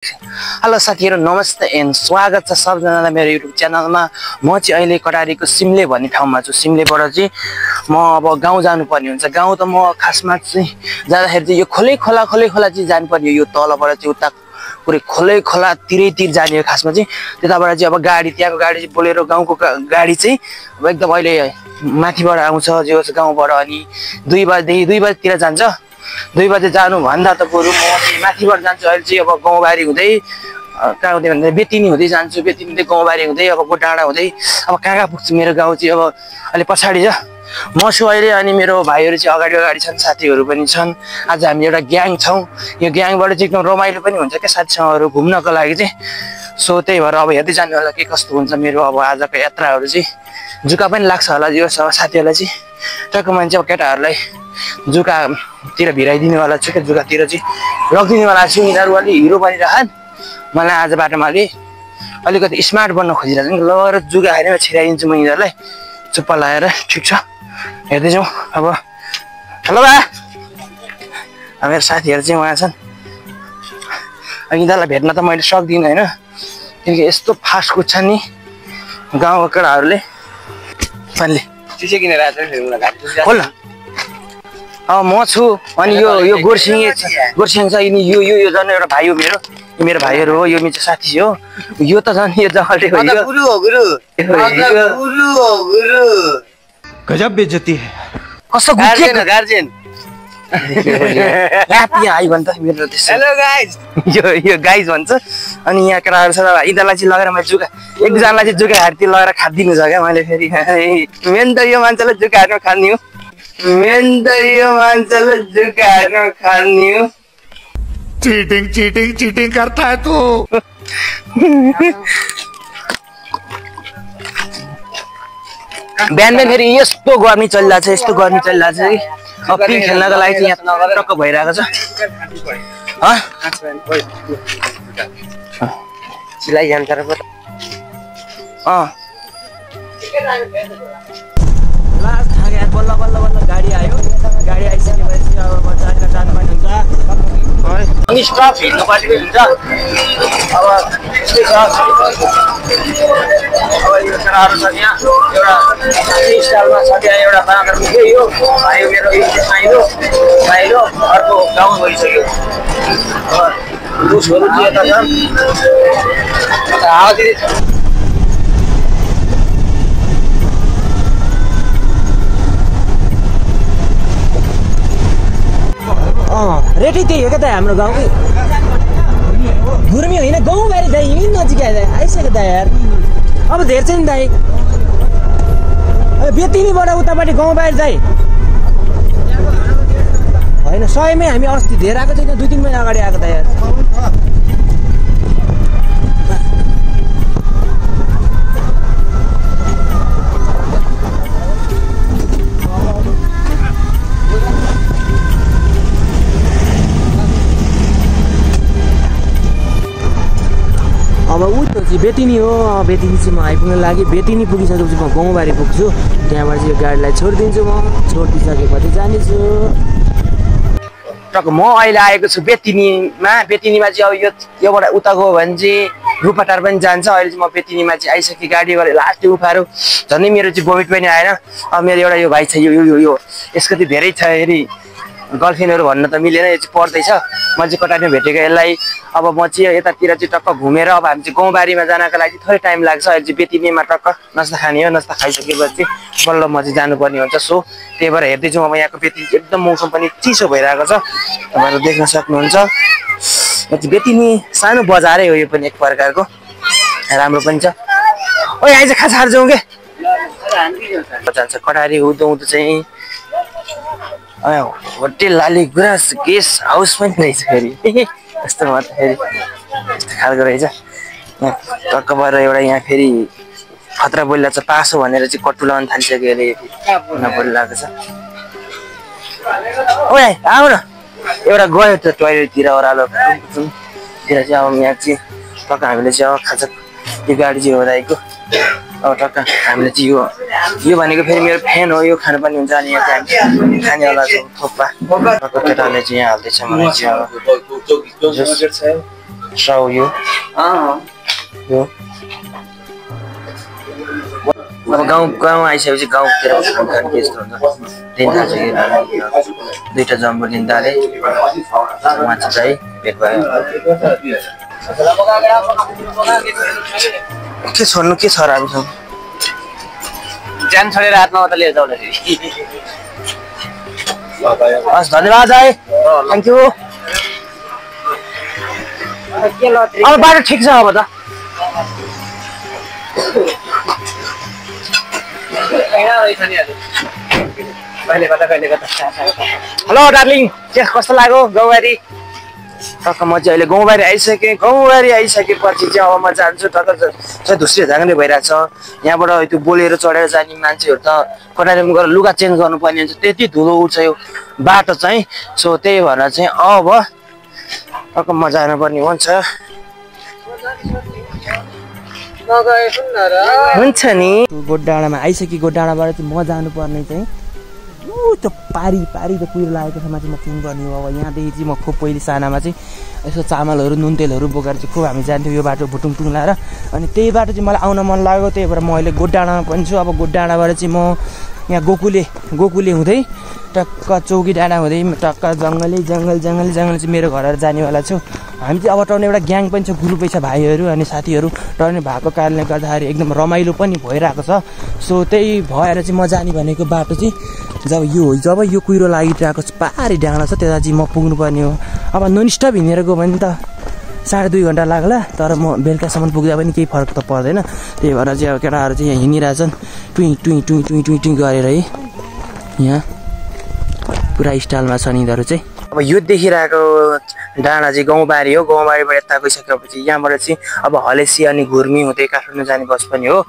Hello साथीहरु नमस्ते and स्वागत छ सबजनालाई मेरो युट्युब च्यानलमा। म चाहिँ अहिले कटारीको सिमले भन्ने ठाउँमा छु। सिमलेबाट चाहिँ म अब गाउँ जानुपर्ने हुन्छ। गाउँ त म खासमा चाहिँ जाँदाखेरि चाहिँ यो खोलै खोला चाहिँ जानुपर्ने यो तलबाट चाहिँ उता पुरै खोलै खोला तिरैतिर जाने हो खासमा चाहिँ। त्यताबाट चाहिँ अब गाडी त्यहाँको गाडी चाहिँ बोलेरो गाउँको गाडी चाहिँ अब एकदम अहिले माथिबाट आउँछ जो गाउँबाट अनि 2 बजेतिर जान्छ। 2 बजे जानु भन्दा त बरु म चाहिँ माथिबाट जान्छु। अहिले चाहिँ अब गाउँबारी हुँदै कहाँ हुँदै भन्दा बेतिनी हुँदै जान्छु। बेतिनी हुँदै गाउँबारी हुँदै अब गोडाँडा हुँदै अब कहाँ पुग्छु। मेरो गाउँ चाहिँ अब अलि पछाडि छ। म छु अहिले अनि मेरो भाइहरू चाहिँ अगाडि छन्, साथीहरू पनि छन्। आज हामी एउटा ग्याङ छौँ। यो ग्याङबाट चाहिँ एकदम रमाइलो पनि हुन्छ क्या साथीसँगहरू घुम्नको लागि चाहिँ। सो त्यही भएर अब हेर्दै जानु होला के कस्तो हुन्छ मेरो अब आजको यात्राहरू चाहिँ। जुका पनि लाग्छ होला यो साथीहरूलाई चाहिँ। टक्क मान्छे अब केटाहरूलाई जुकातिर भिराइदिनेवाला छु क्या। जुकातिर चाहिँ लगिदिनेवाला छु। यिनीहरू अलि हिरो बनिरहन्। मलाई आज बाटोमा अलिकति स्मार्ट बन्न खोजिरहेको छु। लगेर जुका हेरेर छिराइदिन्छु म यिनीहरूलाई चुप्पा लगाएर। ठिक छ हेर्दै जाउँ अब। हेलो बा, मेरो साथीहरू चाहिँ उहाँ छन्। यिनीहरूलाई भेट्न त मैले सक्दिनँ होइन, किनकि यस्तो फास्ट कुद्छ नि गाउँको केटाहरूले। मैले चिसो किनेर खोल न। म छु अनि यो गोर्सिङ छ। यिनी यो झन् एउटा भाइ हो मेरो भाइहरू हो। यो मेरो साथी हो। यो त झन् यो जगले हो। गुरु हो गुरु गजब बेइज्जती है। कस्तो गार्जियन ह्यापी आइ भन्छ मेरो देश। हेलो गाइज यो गाइज भन्छ। अनि यहाँ केटाहरू छ यिनीहरूलाई चाहिँ लगेर मैले जुका एकजनालाई चाहिँ जुका हाततिर लगेर खादिदिनु छ क्या मैले। फेरि मेन त यो मान्छेलाई जुका हातमा खान्ने हो। चीटिंग करता है तू। बिहान फेरि यस्तो गर्मी चलिरहेको छ कि अब पिङ खेल्नको लागि चाहिँ यहाँ टक्क भइरहेको छ। सिलाइ जान्छ र बल्ल गाडी आयो। गाडी आइसकेपछि अब बजारका जानुपर्ने हुन्छ। अनि स्टप हिँड्नुपर्ने हुन्छ। अब त्यस्तै छ। अब यो केटाहरू छ यहाँ एउटा स्टाइलमा छ त्यहाँ एउटा बाँदर मुखै यो भाइ मेरो माइलो अर्को गाउँ भइसक्यो। लुसहरू चाहिँ यता छ। रेडी त्यही हो क्या त हाम्रो गाउँकै गुर्मी होइन गाउँबारी दाइ यहीँ नजिक आइसक्यो दाइ यार। अब धेर छ नि दाइ। बेतिनीबाट उतापट्टि गाउँबारी दाइ होइन 100 मै हामी अस्ति धेर आएको छैन 2-3 महिना अगाडि आएको दाइ यार। अब उयो चाहिँ बेतिनी हो। बेतिनी चाहिँ म आइपुग्न लागि। बेतिनी पुगिसकेपछि म गाउँबारी पुग्छु। त्यहाँबाट चाहिँ यो गाडीलाई छोडिदिन्छु। म छोडिदिइसकेपछि जानेछु। टक्क म अहिले आएको छु बेतिनीमा। बेतिनीमा चाहिँ अब योबाट उता गयो भने चाहिँ रूपाटार पनि जान्छ। अहिले चाहिँ म बेतिनीमा चाहिँ आइसकेँ। गाडी गरेर लास्ट उफारो झन् मेरो चाहिँ बोमिट पनि आएन। अब मेरो एउटा यो भाइ छ यो यसको चाहिँ धेरै छ हेरी गर्लफ्रेन्डहरू भन्न त मिलेन। यो चाहिँ पढ्दैछ। मैले चाहिँ कटारीमा भेटेको यसलाई। अब म चाहिँ यतातिर चाहिँ टक्क घुमेर अब हामी चाहिँ गाउँबारीमा जानको लागि थोरै टाइम लाग्छ। अहिले चाहिँ बेतिनीमा टक्क नास्ता खाने हो। नास्ता खाइसकेपछि बल्ल म चाहिँ जानुपर्ने हुन्छ। सो त्यही भएर हेर्दैछु अब यहाँको बेतिनी एकदम मौसम पनि चिसो भइरहेको छ। तपाईँहरू देख्न सक्नुहुन्छ। बेतिनी सानो बजारै हो यो पनि एक प्रकारको। राम्रो पनि छ। ओ आइज खाजा जाउँ के जान्छ कटारी हुँदो चाहिँ hotel Lali Guras guest house पनि रहेछ फेरि। यस्तो फेरि यस्तो खालको रहेछ। टक्क भएर एउटा यहाँ फेरि खतरा बोलिरहेको छ पासो भनेर चाहिँ कट्टु लगाउनु थालिसक्यो अरे बोलिरहेको छ। ओ आऊ न एउटा गयो त टोइलेटतिर ओह्रालोतिर चाहिँ। अब यहाँ चाहिँ टक्क हामीले चाहिँ अब खाजा यो गाडी चाहिँ हो दाइको। अब टक्क हामीले चाहिँ यो भनेको फेरि मेरो फ्यान हो। यो खानुपर्ने हुन्छ। अनि यहाँ चाहिँ खानेवाला थोप्पा केटाले चाहिँ यहाँ हाल्दैछ मलाई चाहिँ। साउ यो यो अब गाउँ आइसकेपछि गाउँतिर खानखान के यस्तो हुन्छ लिँदा चाहिँ दुईटा जम्बो लिँदाले माछा चाहिँ भेट भयो के छोड्नु के छ र हामीसँग ज्यान छोडेर हातमा मात्र लिएर जाउँला फेरि हस् धन्यवाद है थ्याङ्क यू अब बाटो ठिक छ अब त हेलो डार्लिङ के कस्तो लाग्यो गाउँबारी टक्क म चाहिँ अहिले गाउँबारी आइसकेँ गाउँबारी आइसकेपछि चाहिँ अब म जान्छु टक्क चाहिँ धुस्री झाँग्ने भइरहेछ यहाँबाट त्यो बोलेर चढेर जाने मान्छेहरू त कोठारीमा गएर लुगा चेन्ज गर्नुपर्ने हुन्छ त्यति धुलो उठ्छ यो बाटो चाहिँ सो त्यही भएर चाहिँ अब टक्क म जानुपर्ने हुन्छ हुन्छ नि गोडडाँडामा आइसकेँ गोडडाँडाबाट चाहिँ म जानुपर्ने चाहिँ त्यो पारी त कुहिरो लागेको ठाउँमा चाहिँ म चुन गर्ने हो अब यहाँदेखि चाहिँ म खुब पहिले सानामा चाहिँ यसो चामलहरू नुन तेलहरू बोकेर चाहिँ खुब हामी जान्थ्यौँ यो बाटो भुटुङटुङ लाएर अनि त्यही बाटो चाहिँ मलाई आउन मन लाग्यो त्यही भएर म अहिले गोडडाँडामा पनि छु अब गोडडाँडाबाट चाहिँ म यहाँ गोकुले हुँदै टक्क चौकी डाँडा हुँदै टक्क जङ्गल चाहिँ मेरो घरहरू जानेवाला छु हामी चाहिँ अब टर्ने एउटा ग्याङ पनि छ ग्रुपै छ भाइहरू अनि साथीहरू टर्ने भएको कारणले गर्दाखेरि एकदम रमाइलो पनि भइरहेको छ सो त्यही भएर चाहिँ म जाने भनेको बाटो चाहिँ जब यो कुहिरो लागिरहेको पारी डाँडा छ त्यता चाहिँ म पुग्नुपर्ने हो अब ननस्टप हिँडेर गयो भने त 2.5 घन्टा लाग्ला तर म बेलुकासम्म पुग्दा पनि केही फरक त पर्दैन त्यही भएर चाहिँ अब केटाहरू चाहिँ यहाँ हिँडिरहेछन् टुई गरेर है यहाँ पुरा स्टाइलमा छन् यिनीहरू चाहिँ अब यो देखिरहेको डाँडा चाहिँ गाउँबारी हो गाउँबारीबाट यता गइसकेपछि यहाँबाट चाहिँ अब हलेसी अनि घुर्मी हुँदै काठमाडौँ जाने बस पनि हो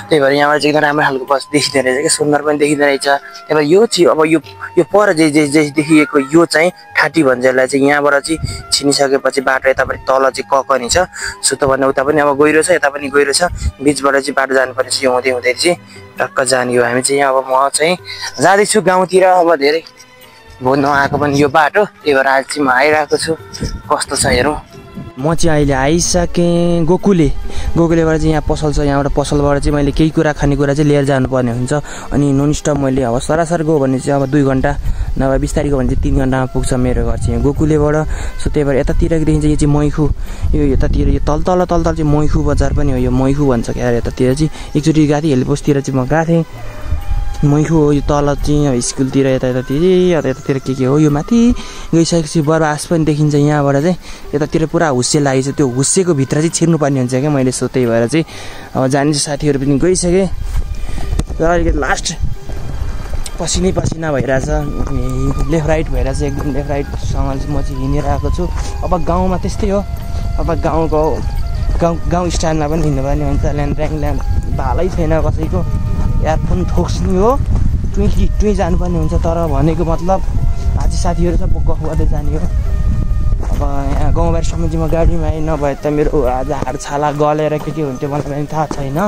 त्यही भएर यहाँबाट चाहिँ एकदम राम्रो खालको बस देखिँदो रहेछ क्या सुन्दर पनि देखिँदो रहेछ त्यही भएर यो चाहिँ अब यो पर जे देखिएको यो चाहिँ ठाटी भन्छ यसलाई चाहिँ यहाँबाट चाहिँ छिनिसकेपछि बाटो यतापट्टि तल चाहिँ ककनी छ सो त्योभन्दा उता पनि अब गहिरो छ यता पनि गहिरो छ बिचबाट चाहिँ बाटो जानुपर्ने चाहिँ हुँदै चाहिँ टक्क जाने हो हामी चाहिँ अब म चाहिँ जाँदैछु गाउँतिर अब धेरै भो नआएको पनि यो बाटो त्यही भएर आज चाहिँ म आइरहेको छु कस्तो छ हेरौँ म चाहिँ अहिले आइसकेँ गोकुलेबाट चाहिँ यहाँ पसल छ यहाँबाट पसलबाट चाहिँ मैले केही कुरा खानेकुरा चाहिँ लिएर जानुपर्ने हुन्छ अनि ननस्टप मैले अब सरासर गयो भने चाहिँ अब 2 घन्टा नभए बिस्तारै गयो भने चाहिँ 3 घन्टामा पुग्छ मेरो घर चाहिँ गोकुलेबाट सो त्यही भएर यतातिरदेखि चाहिँ यो चाहिँ मैखु यो यतातिर यो तल चाहिँ मैखु बजार पनि हो यो मैखु भन्छ क्या यतातिर चाहिँ एकचोटि गएको थिएँ हेलिपोस्टतिर चाहिँ म गएको थिएँ मैखु हो यो तल चाहिँ अब स्कुलतिर यतातिर के हो यो माथि गइसकेपछि बरबास पनि देखिन्छ यहाँबाट चाहिँ यतातिर पुरा हुस्से लागेको छ त्यो हुस्सेको भित्र चाहिँ छिर्नुपर्ने हुन्छ क्या मैले सो त्यही भएर चाहिँ अब जाने साथीहरू पनि गइसकेँ तर अलिकति लास्ट पसिना भइरहेछ लेफ्ट राइट भइरहेछ एकदम लेफ्ट राइटसँग चाहिँ म चाहिँ हिँडिरहेको छु अब गाउँमा त्यस्तै हो अब गाउँ स्टाइलमा पनि हिँड्नुपर्ने हुन्छ ल्यान्ड भालै छैन कसैको एयरफोन ठोक्स्ने हो टुई जानुपर्ने हुन्छ तर भनेको मतलब आज साथीहरू सब गफ गर्दै जाने हो अब यहाँ गाउँबारीसम्म चाहिँ म गाडीमा आएँ नभए त मेरो आज हाड छाला गलेर के हुन्थ्यो मलाई पनि थाहा छैन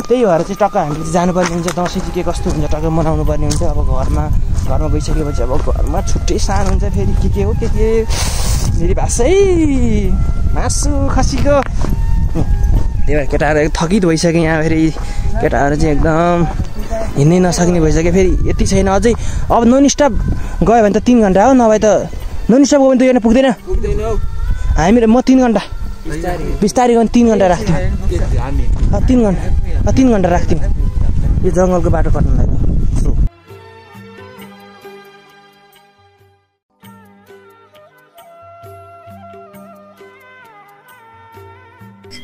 त्यही भएर चाहिँ टक्क हामीले चाहिँ जानुपर्ने हुन्छ दसैँ चाहिँ के कस्तो हुन्छ टक्क मनाउनु पर्ने हुन्छ अब घरमा गइसकेपछि अब घरमा छुट्टै सानो हुन्छ फेरि के हो के फेरि भाषै मासु खसीको त्यही भएर केटाहरू थकित भइसक्यो यहाँ फेरि केटाहरू चाहिँ एकदम हिँड्नै नसक्ने भइसक्यो फेरि यति छैन अझै अब ननस्टप गयो भने त 3 घन्टा हो नभए त ननस्टप गयो भने त यहाँ पुग्दैन हामी म 3 घन्टा बिस्तारै गयो भने 3 घन्टा राख्थ्यौँ 3 घन्टा राख्थ्यौँ यो जङ्गलको बाटो कट्नलाई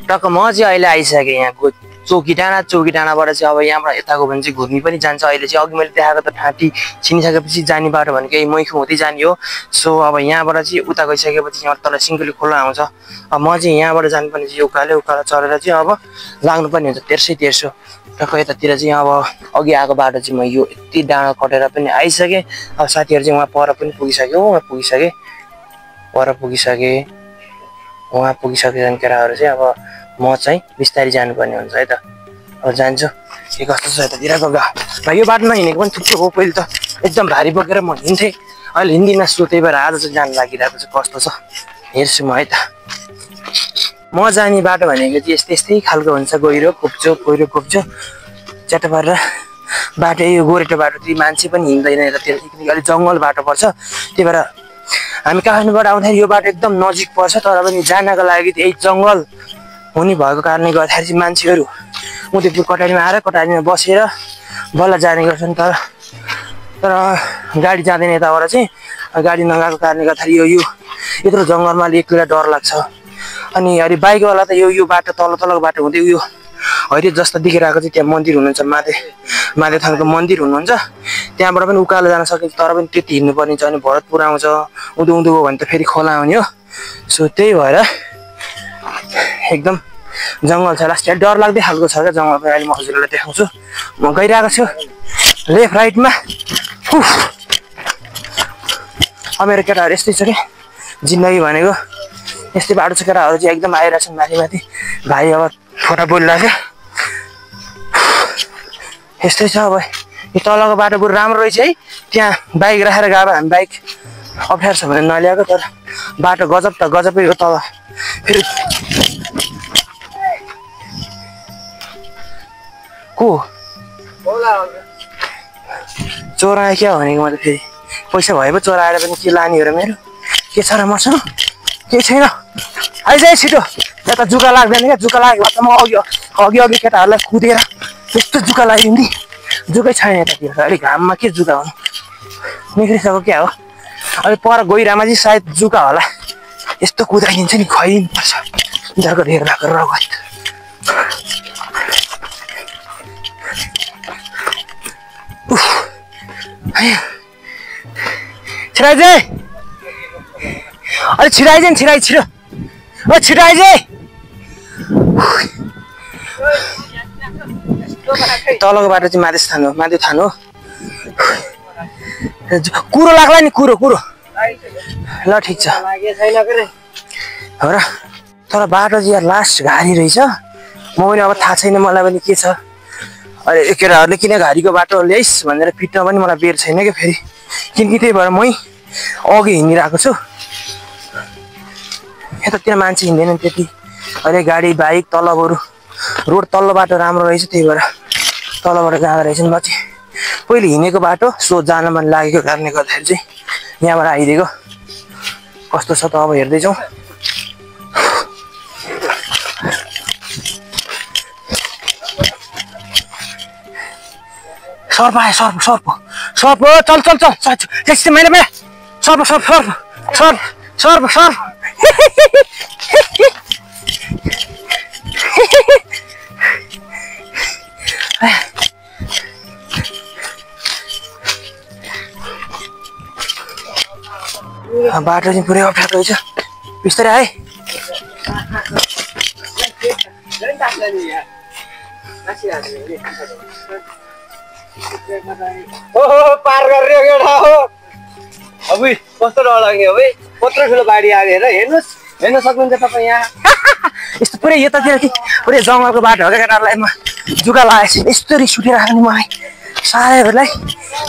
टक्क म चाहिँ अहिले आइसकेँ यहाँ चौकी डाँडाबाट चाहिँ अब यहाँबाट यता गयो भने चाहिँ घुर्मी पनि जान्छ अहिले चाहिँ अघि मैले देखाएको त ठाँटी छिनिसकेपछि जाने बाटो भनेको यही मैखु हुँदै जाने हो सो अब यहाँबाट चाहिँ उता गइसकेपछि यहाँ तल सिङ्गली खोला आउँछ अब म चाहिँ यहाँबाट जानुपर्ने चाहिँ उकालो चढेर चाहिँ अब लाग्नुपर्ने हुन्छ 1300 टक्क यतातिर चाहिँ अब अघि आएको बाटो चाहिँ म यो यति डाँडा कटेर पनि आइसकेँ अब साथीहरू चाहिँ उहाँ पर पनि पुगिसक्यो उहाँ पुगिसके केटाहरू चाहिँ अब म चाहिँ बिस्तारै जानुपर्ने हुन्छ है त अब जान्छु के कस्तो छ यतातिरको गाउँ यो बाटोमा हिँडेको पनि थुप्रो हो पहिले त एकदम भारी बोकेर म हिँड्थेँ अहिले हिँड्दिनँ सो त्यही भएर आज चाहिँ जानु लागिरहेको छ कस्तो छ हेर्छु म है त म जाने बाटो भनेको चाहिँ यस्तै खालको हुन्छ, गहिरो कुप्चो च्याट पारेर बाटो। यो गोरेटो बाटो चाहिँ मान्छे पनि हिँड्दैन यतातिर, अलिक जङ्गल बाटो पर्छ। त्यही भएर हामी काठमाडौँबाट आउँदाखेरि यो बाटो एकदम नजिक पर्छ, तर पनि जानको लागि यही जङ्गल हुने भएको कारणले गर्दाखेरि चाहिँ मान्छेहरू उदयपुर कटारीमा आएर कटारीमा बसेर बल्ल जाने गर्छन्। तर गाडी जाँदैन यताबाट चाहिँ, गाडी नगएको कारणले गर्दाखेरि यो यत्रो जङ्गलमा एक्लै डर लाग्छ। अनि बाइकवाला त यो बाटो तल्लो बाटो हुँदै यो हरियो जस्तो देखिरहेको चाहिँ त्यहाँ मन्दिर हुनुहुन्छ, माधे थानको मन्दिर हुनुहुन्छ, त्यहाँबाट पनि उकालो जान सकिन्छ। तर पनि त्यति हिँड्नुपर्ने छ। अनि भरतपुर आउँछ उँधो गयो भने त फेरि खोला आउने हो। सो त्यही भएर एकदम जङ्गल छ, लास्ट डर लाग्दै खालको छ क्या जङ्गल। अहिले म हजुरलाई देखाउँछु, म गइरहेको छु लेफ्ट राइटमा। अब मेरो केटाहरू यस्तै छ क्या, जिन्दगी भनेको यस्तै बाटो छ। केटाहरू चाहिँ एकदम आइरहेछन् माथि। भाइ अब फोटा बोलिरहेको यस्तै छ। अब यो तलको बाटो बरु राम्रो रहेछ है, त्यहाँ बाइक राखेर गयो हामी बाइक अप्ठ्यारो छ भने नल्याएको। तर बाटो गजबै हो तल। फेरि को चोर आयो क्या भनेको म त, फेरि पैसा भए पो चोर आएर पनि के लाने हो र मेरो, के छ र मसँग केही छैन। आइज छिटो, यता जुका लाग्दैन क्या, जुका लाग्यो भने त म अघि केटाहरूलाई कुदेर यस्तो जुका लगाइदिने। जुकै छैन यतातिर, अलिक घाममा के जुका हुनु, निक्रिसक्यो क्या हो। अहिले पर गइरामा चाहिँ सायद जुका होला, यस्तो कुदाइदिन्छ नि, खुवाइदिनुपर्छ उनीहरूको धेर भएको रगत। छिराइज अलिक छिराइज नि, छिटो छिराइज। तलको बाटो चाहिँ माधे थान हो। कुरो लाग्ला नि, कुरो ल ठिक छ हो र। तर बाटो चाहिँ लास्ट घारी रहेछ। म पनि अब थाहा छैन मलाई पनि के छ। अहिले केटाहरूले किन घारीको बाटो ल्याइस् भनेर पिट्न पनि मलाई बेर छैन क्या फेरि, किनकि त्यही भएर मै अघि हिँडिरहेको छु। यतातिर मान्छे हिँड्दैन त्यति, अहिले गाडी बाइक तल बरु रोड तल्लो बाटो राम्रो रहेछ, त्यही भएर तलबाट जाँदो रहेछन्। म चाहिँ पहिले हिँडेको बाटो सो जान मन लागेको कारणले गर्दाखेरि चाहिँ यहाँबाट आइदिएको। कस्तो छ त अब हेर्दैछौँ। सर्प आयो, सर्प चल मैला सर्प बाटो चाहिँ पुरै अप्ठ्यारो रहेछ, बिस्तारै आए। पार गरेर केटा हो। अब कस्तो डर लाग्ने हो भाइ, कत्रो ठुलो बाढी आयो हेर, हेर्न सक्नुहुन्छ तपाईँ यहाँ। यस्तो पुरै यतातिर पुरै जङ्गलको बाटो हो क्या, केटाहरूलाई म जुका लगाएपछि यस्तो रिस उठेर आएको नि मलाई। सारैहरूलाई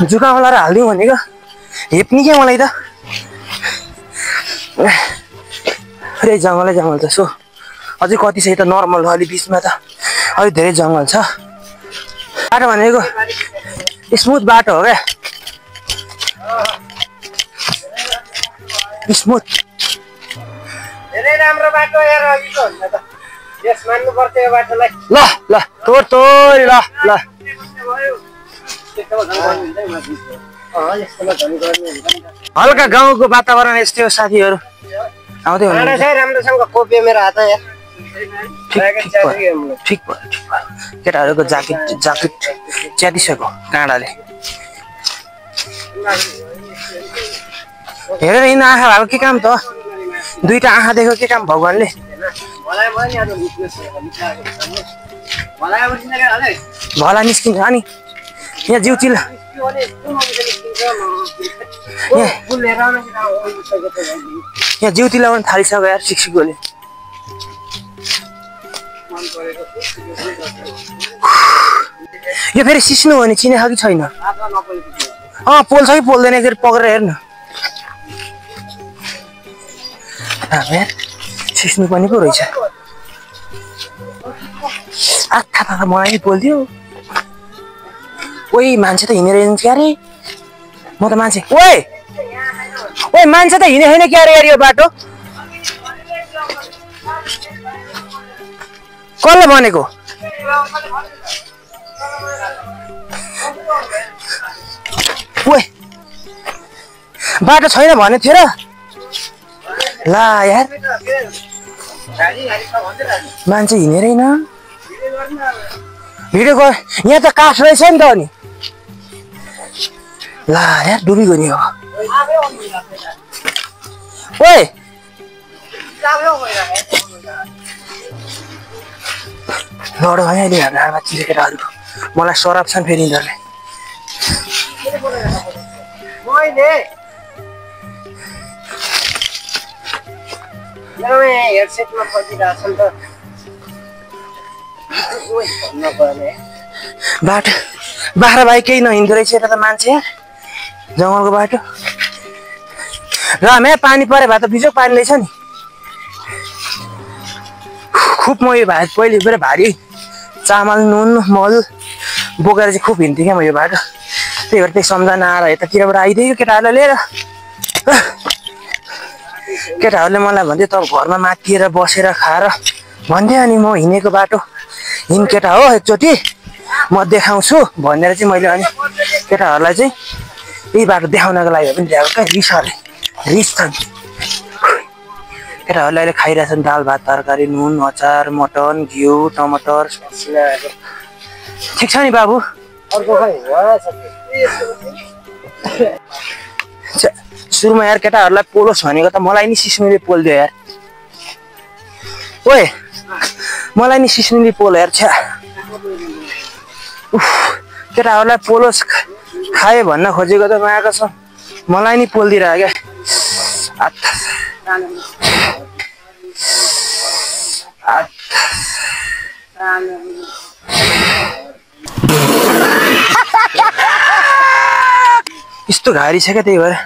जुकामा लगाएर हालिदिउँ भनेको, हेप्ने क्या मलाई त। पुरै जङ्गल छ। सो अझै कति छ यता नर्मल हो, अलि बिचमा त अलिक धेरै जङ्गल छ। बाटो भनेको स्मुथ बाटो हो क्या, स्मुथ धेरै राम्रो बाटो यार। अघिको भन्दा त यस मान्नु पर्छ यो बाटोलाई। ल तोरी ल हल्का गाउँको वातावरण यस्तै हो साथीहरू, आउँदै हुनुहुन्छ। राम्रोसँग कोप्यो मेरो हात यार। ठिक भयो। केटाहरूको ज्याकेट च्यातिसक्यो काँडाले। हेरेर यिनीहरू आँखा भएको के काम त, दुईटा आँखा देख्यो के काम भगवान्ले। भला निस्किन्छ अनि यहाँ जिउ चिल्ला, यहाँ जिउ चिल्लाउनु थालिसक्यो यार सिक्सिकोले। यो फेरि सिस्नु हो भने चिनेको कि छैन? पोल्छ कि पोल्दैन एकचोटि पक्रेर हेर्नु। सिस्नु पनि पो रहेछ। आथा थाहा मलाई नि बोल्थ्यो ओइ मान्छे त हिँडेर हिँड्छ क्या रे म त मान्छे ओइ ओइ मान्छे त हिँडे होइन क्या रे यार यो बाटो कसले भनेको ओइ बाटो छैन भनेको थियो र ला यार मान्छे हिँडेरैन भिडियो गर यहाँ त काठ रहेछ नि त अनि ला यार डुबिगयो नि हो ओइ लड भयो अहिले हाम्रो आमा चिरेकेटाहरू मलाई सराप छन् फेरि यिनीहरूले हेडसेटमा खोजिरहेको छ नि त बाटो बाख्रा भाइ केही नहिँदो रहेछ यता त मान्छे यार जङ्गलको बाटो र हामी पानी परे भए त बिजोक पानी रहेछ नि खुब म यो भाइ पहिले गएर भारी चामल नुन मल बोकेर चाहिँ खुब हिँड्थेँ क्या म यो बाटो त्यही भएर त्यही सम्झना आएर यतातिरबाट आइदियो केटाहरूलाई लिएर केटाहरूले मलाई भन्थ्यो त घरमा माथिएर बसेर खाएर भन्थ्यो अनि म हिँडेको बाटो हिँड केटा हो एकचोटि म देखाउँछु भनेर चाहिँ मैले अनि केटाहरूलाई चाहिँ यही बाटो देखाउनको लागि पनि ल्याएको क्या रिस छ नि केटाहरूले अहिले खाइरहेछन् दाल भात तरकारी नुन अचार मटन घिउ टमाटर ठिक छ नि बाबु अर्को खै सुरुमा यार केटाहरूलाई पोलोस् भनेको त मलाई नि सिस्नुले पोल्दियो यार ओए मलाई नि सिस्नुले पोल्यो यार छ्या केटाहरूलाई पोलोस् खायो भन्न खोजेको त मायाको छ मलाई नि पोल्दिरह क्या यस्तो घारी छ क्या त्यही भएर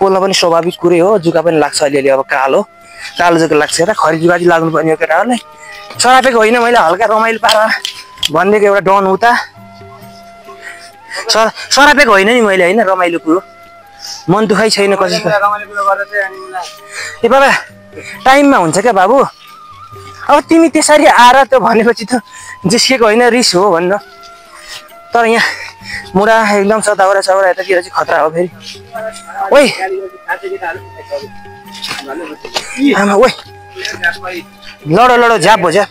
पोल्न पनि स्वाभाविक कुरै हो जुका पनि लाग्छ अलिअलि अब कालो जुका लाग्छ र खरी जुका चाहिँ लाग्नु पर्ने हो केटाहरूलाई सरापेको होइन मैले हल्का रमाइलो पारा भनिदिएको एउटा डन उता सरापेको होइन नि मैले होइन रमाइलो कुरो मन दुखाइ छैन कसैको ए बाबा टाइममा हुन्छ क्या बाबु अब तिमी त्यसरी आएर त्यो भनेपछि त जिस्केको होइन रिस हो भन्न तर यहाँ मुढा एकदम छ दाउरा साउरा यतातिर चाहिँ खतरा हो फेरि ओइ आमा ओइ लडो लडो झ्याप हो झ्याप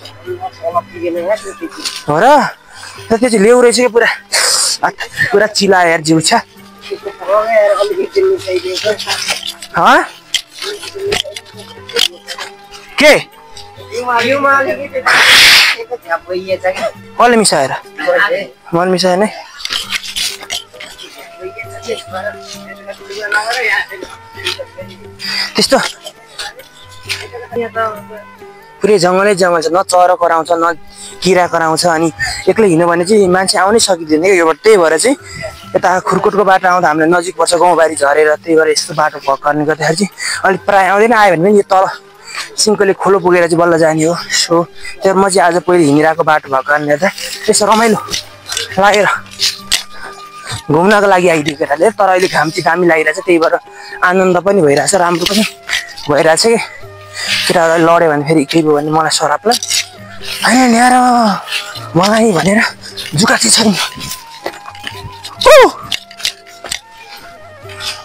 हो र त्यो चाहिँ लेउ रहेछ क्या पुरा चिला यार जिउ छ के कसले मिसाएर मैले मिसाएन है त्यस्तो पुरै जङ्गलै जङ्गल छ न चरो कराउँछ न किरा कराउँछ अनि एक्लै हिँड्यो भने चाहिँ मान्छे आउनै सकिँदैन क्या योबाट त्यही भएर चाहिँ यता खुर्कुटको बाटो आउँदा हामीलाई नजिक पर्छ गाउँबारी झरेर त्यही भएर यस्तो बाटो भर्ने गर्दाखेरि चाहिँ अलिक प्रायः आउँदैन आयो भने पनि यो तल सिङ्कोले खोलो पुगेर चाहिँ बल्ल जाने हो सो त्यही म चाहिँ आज पहिले हिँडिरहेको बाटो भएको कारणले गर्दा त्यसो रमाइलो लागेर घुम्नको लागि आइदियो केटाले तर अहिले घाम चाहिँ दामी लागिरहेछ त्यही भएर आनन्द पनि भइरहेछ राम्रो पनि भइरहेछ कि केटाहरूलाई लड्यो भने फेरि केही भयो भने मलाई सराप्ला होइन ल्याएर मलाई भनेर जुका चाहिँ छ नि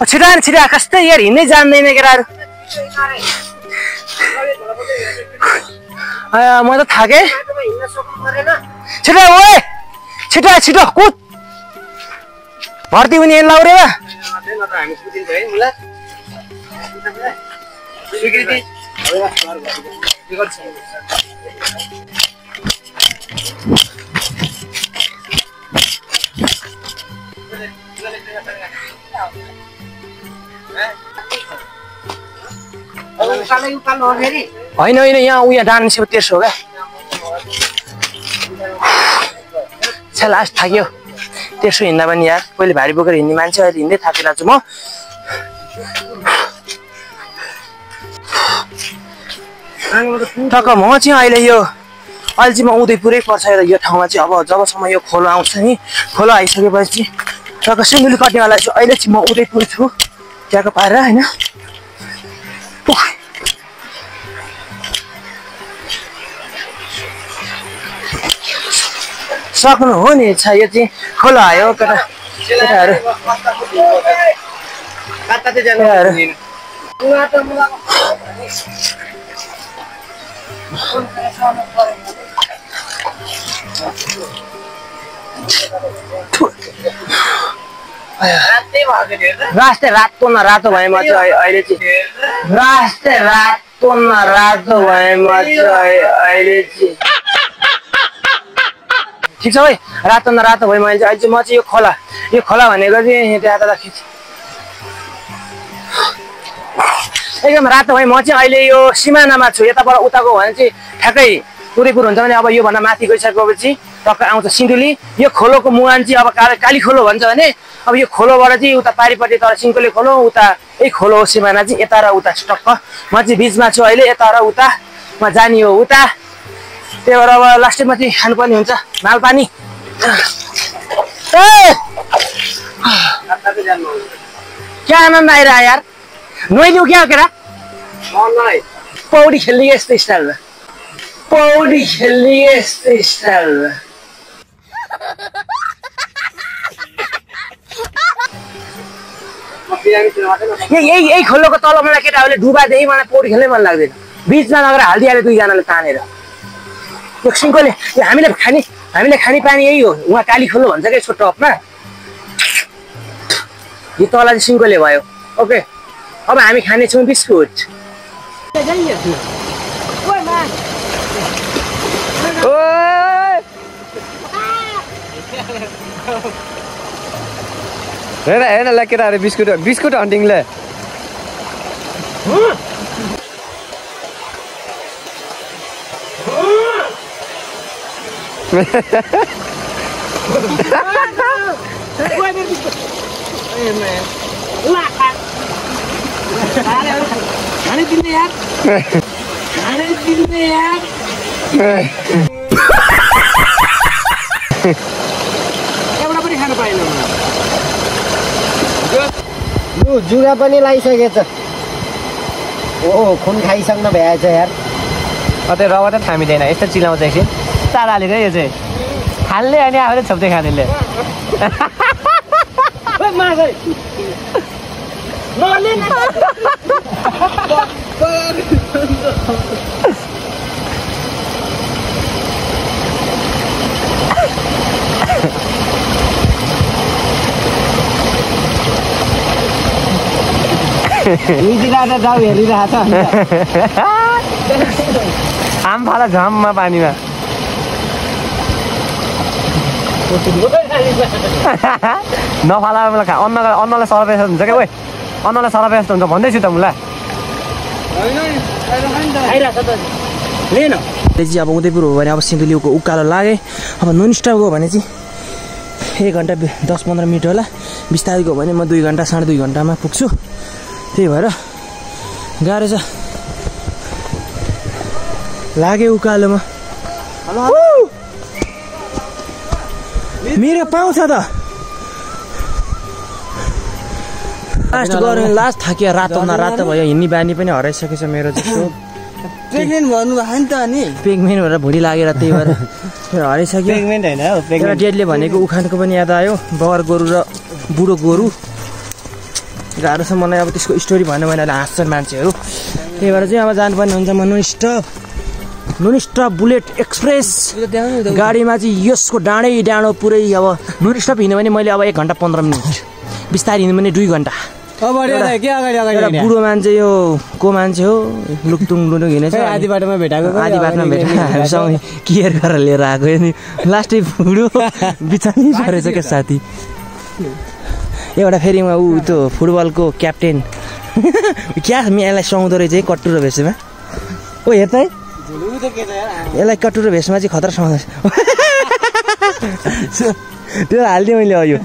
छिटो छिटो कस्तै यार हिँड्नै जान्दैन केटाहरू म त थाकेँ छिटो ओए छिटो छिटो कुद भर्ती हुने लाउरे बा होइन होइन यहाँ उयो डान्स तेर्सो हो क्या लास्ट थाक्यो तेर्सो हिँड्दा पनि यार पहिले भारी बोकेर हिँड्ने मान्छे अहिले हिँड्दै थाकिरहेको छु म टक्क म चाहिँ अहिले यो अहिले चाहिँ म उदयपुरै पर्छ यो ठाउँमा चाहिँ। अब जबसम्म यो खोलो आउँछ नि, खोलो आइसकेपछि टक्क सिन्धुली कट्नेवाला छु। अहिले चाहिँ म उदयपुर छु त्यहाँको पारेर होइन। सक्नु हो नि छ यो चाहिँ खोलो आयो केटाहरू। रास्ते रातो न रातो भएमा चाहिँ अहिले चाहिँ रास्ते रातो न रातो भएमा चाहिँ अहिले चाहिँ ठिक छ भाइ। रातो न रातो भयो मैले चाहिँ अहिले चाहिँ म चाहिँ यो खोला भनेको चाहिँ त्यहाँ खिच एकदम रातो भयो। म चाहिँ अहिले यो सिमानामा छु। यताबाट उताको भने चाहिँ ठ्याक्कै उदयपुर हुन्छ भने अब योभन्दा माथि गइसकेपछि टक्क आउँछ सिन्धुली। यो खोलोको मुहान चाहिँ अब काली खोलो भन्छ भने अब यो खोलोबाट चाहिँ उता पारिपट्टि तर सिन्कोले खोलो उता यही खोलो हो सिमाना चाहिँ यता र उता टक्क। म चाहिँ बिचमा छु अहिले यता र उता म जाने हो उता। त्यही भएर अब लास्टमा चाहिँ खानुपर्ने हुन्छ मालपानी। क्या आनन्द आइरह यार नोइलिउ क्या केटा पौडी खेल्ने यस्तो स्टाइलमा पौडी खेल्ने यस्तो स्टाइलमा यही खोलोको तल मलाई केटाहरूले डुबादेखि मलाई पौडी खेल्नै मन लाग्दैन। बिचमा लगेर हालिदिइहाल्यो दुईजनाले तानेर। यो सिन्कोले हामीले खाने पानी यही हो। उहाँ काली खोलो भन्छ क्या यसको टपमा। यो तल चाहिँ सिन्कोले भयो। ओके अब हामी खानेछौँ बिस्कुट। हेर ल केटाहरू बिस्कुट हन्टिङले जुगा पनि लगाइसकेछ। खुन खाइसक्नु भएछ यार। त्यो रगत थामिँदैन यस्तो चिलाउँछ एकछिन तार हालेर यो चाहिँ खानले अनि आफूले छोप्दै खानेले जाउ हेरिरहेछ आम फाला झममा पानीमा नफाला मलाई अन्नलाई सरप जस्तो हुन्छ क्या ओइ अन्नलाई सरप जस्तो हुन्छ भन्दैछु त मलाई। चाहिँ अब उदयपुर हो भने अब सिन्धुलीको उकालो लागे। अब नन स्टप गयो भने चाहिँ 1 घन्टा 10-15 मिनट होला। बिस्तारै गयो भने म 2 घन्टा 2.5 घन्टामा पुग्छु। त्यही भएर गाह्रो छ लाग्यो उकालोमा। मेरो पाउँछ त लास्ट थाकियो। रातो न रातो भयो। हिँड्ने बानी पनि हराइसकेछ मेरो जस्तो। प्रेग्नेन्ट भन्नुभयो नि त अनि पेगमेन्ट भएर भुँडी लागेर त्यही भएर हराइसक्यो। प्रेग्नेन्ट होइन हो एउटा डेडले भनेको उखानको पनि याद आयो। बगर गोरु र बुढो गोरु गाह्रो छ मलाई। अब त्यसको स्टोरी भन्यो भने अहिले हाँस्छन् मान्छेहरू। त्यही भएर चाहिँ अब जानुपर्ने हुन्छ। म नन स्टप बुलेट एक्सप्रेस गाडीमा चाहिँ यसको डाँडो पुरै अब नन स्टप हिँड्यो भने मैले अब 1 घन्टा 15 मिनट बिस्तारै हिँड्यो भने 2 घन्टा। एउटा बुढो मान्छे यो को मान्छे हो लुकटुङ लुटुङ हिँडेछ। आधी बाटोमा भेटाएको हामीसँग केयर गरेर लिएर आएको नि लास्टै बुढो बिचानै परेछ क्या साथी। एउटा फेरि ऊ त्यो फुटबलको क्याप्टेन क्या यसलाई सुहाउँदो रहेछ है कट्टु र भेषमा। ओ हेर त यसलाई कट्टु र भेषमा चाहिँ खतरा सुहाउँदो रहेछ। त्यो हालिदिएँ मैले अयो।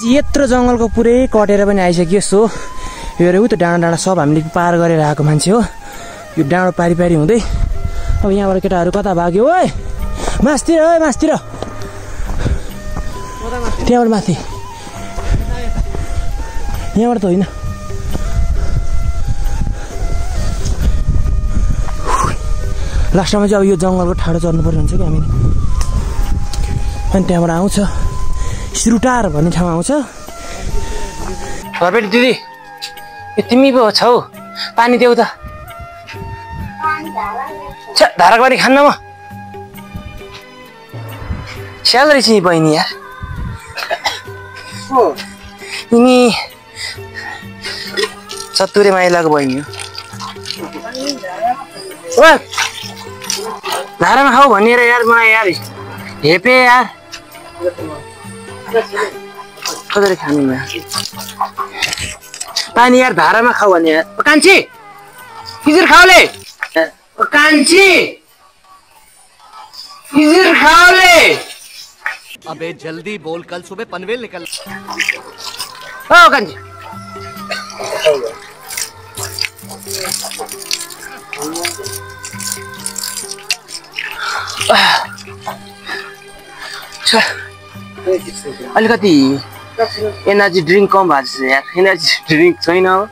यत्रो जङ्गलको पुरै कटेर पनि आइसक्यो। सो यो हेर उ त डाँडा डाँडा सब हामीले पार गरेर आएको मान्छे हो यो डाँडो पारी पारी हुँदै अब यहाँबाट केटाहरू कता भाग्यो ओए मासतिर ओए मासतिर त्यहाँबाट माथि यहाँबाट त होइन लास्टमा चाहिँ अब यो जङ्गलको ठाडो चढ्नुपर्ने हुन्छ कि हामीले अनि त्यहाँबाट आउँछ सिरुटार भन्ने ठाउँमा आउँछ घरपेटी दिदी ए तिमी पो छौ पानी देऊ त धाराको पानी खान्न म स्याल रहेछ नि बहिनी यार यिनी सत्तुरे माइलाको बहिनी हो धारामा खाऊ भनेर यार मलाई यार हेपे यार कसरी खानु पानी यार धारामा खाऊ भने यार कान्छी किजर खाओले कान्छी किजर खाओले अबे जल्दी बोल कल सुबह पनवेल निकल ओ कान्छी अलिकति एनर्जी ड्रिङ्क कम भएको छ यार एनर्जी ड्रिङ्क छैन हो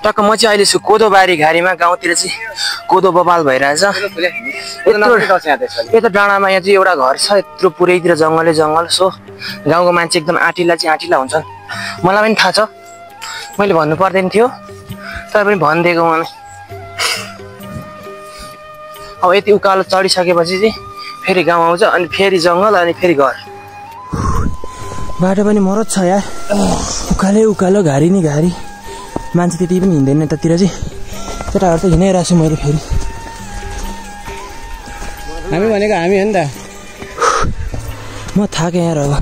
टक्क म चाहिँ अहिले छु कोदो बारी घारीमा गाउँतिर चाहिँ कोदो बबाल भइरहेछ यता डाँडामा यहाँ चाहिँ एउटा घर छ यत्रो पुरैतिर जङ्गलै जङ्गल सो गाउँको मान्छे एकदम आँटिला चाहिँ आँटिला हुन्छन् मलाई पनि थाहा छ मैले भन्नु पर्दैन थियो तर पनि भनिदिएको मलाई अब यति उकालो चढिसकेपछि चाहिँ फेरि गाउँ आउँछ अनि फेरि जङ्गल अनि फेरि घर बाटो पनि मरत छ यार उकालै उकालो घारी नि घारी मान्छे त्यति पनि हिँड्दैन यतातिर चाहिँ केटाहरू त हिँडाइरहेको छु मैले फेरि हामी भनेको हामी हो नि त म थाकेँ यार अब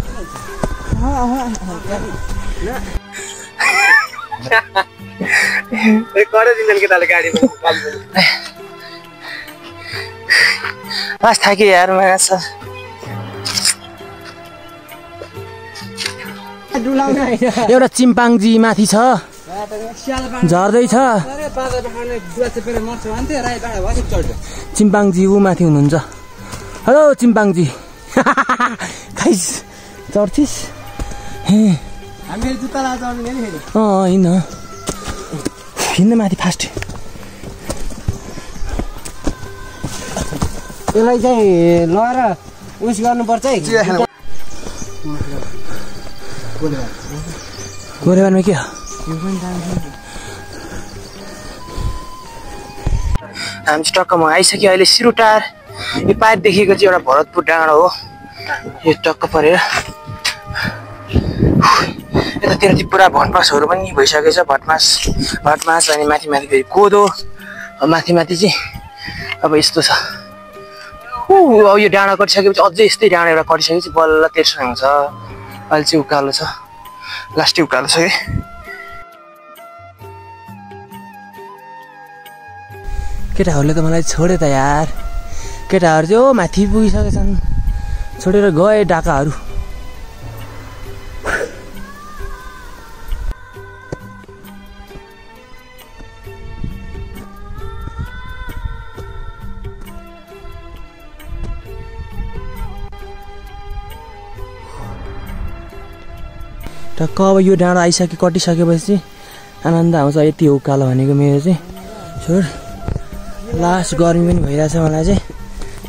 बस थाकेँ यार माछा एउटा चिम्पाङ्जी माथि छ झर्दैछ चिम्पाङ्जी ऊ माथि हुनुहुन्छ हेलो चिम्पाङ्जी खाइस चढ्थिस् होइन हिँड्न माथि फास्ट यसलाई चाहिँ लगेर उस गर्नुपर्छ है गोरेबारमा के हामी चाहिँ टक्कमा आइसक्यो अहिले सिरुटार यो पाइपदेखिको चाहिँ एउटा भरतपुर डाँडो हो यो टक्क परेर यतातिर चाहिँ पुरा भटमासहरू पनि भइसकेको छ भटमास अनि माथि माथि फेरि कोदो माथि माथि चाहिँ अब यस्तो छ अब यो डाँडा कटिसकेपछि अझै यस्तै डाँडा एउटा कटिसकेपछि बल्ल तेर्सो हुन्छ अहिले चाहिँ उकालो छ लास्टै उकालो छ कि केटाहरूले त मलाई छोडे त यार केटाहरू चाहिँ माथि पुगिसकेछन् छोडेर गए डाकाहरू टक्क अब यो डाँडो आइसके कटिसकेपछि आनन्द आउँछ यति हो उकालो भनेको मेरो चाहिँ छोड लास्ट गर्मी पनि भइरहेछ मलाई चाहिँ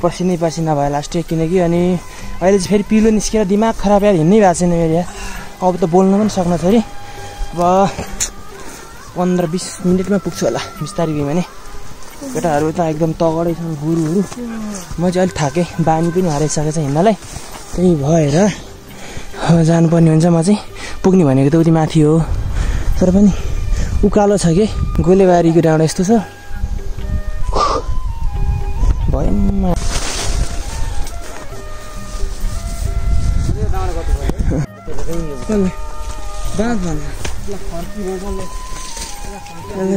पसिनै पसिना भयो लास्टै किनकि अनि अहिले चाहिँ फेरि पिलो निस्केर दिमाग खराब यार हिँड्नै भएको छैन मेरो यार अब त बोल्नु पनि सक्न छ अरे अब 15-20 मिनटमा पुग्छु होला बिस्तारै गयो भने केटाहरू त एकदम तगडै छन् गुरुहरू म चाहिँ अलिक थाकेँ बानी पनि हराइसकेको छ हिँड्नलाई त्यही भएर जानुपर्ने हुन्छ म चाहिँ पुग्ने भनेको त उति माथि हो तर पनि उकालो छ कि गोलेबारीको डाँडो यस्तो छ भयो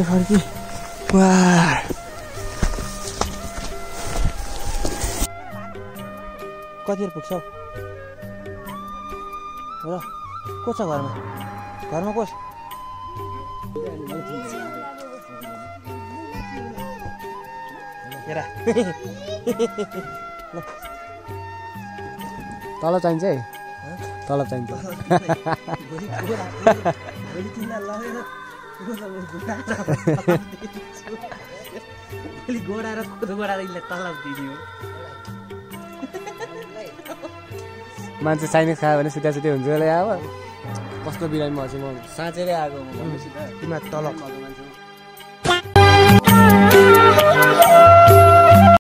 फर्की कतिखेर पुग्छ र को छ घरमा को छ तलब चाहिन्छ है तलब चाहिन्छ गोडा र कोदो गोडाले तलब दिदियो मान्छे चाइनिज खायो भने सिधा सिधै हुन्छ होला अब कस्तो बिरामी म साँचेरै आएको तिमीलाई तलब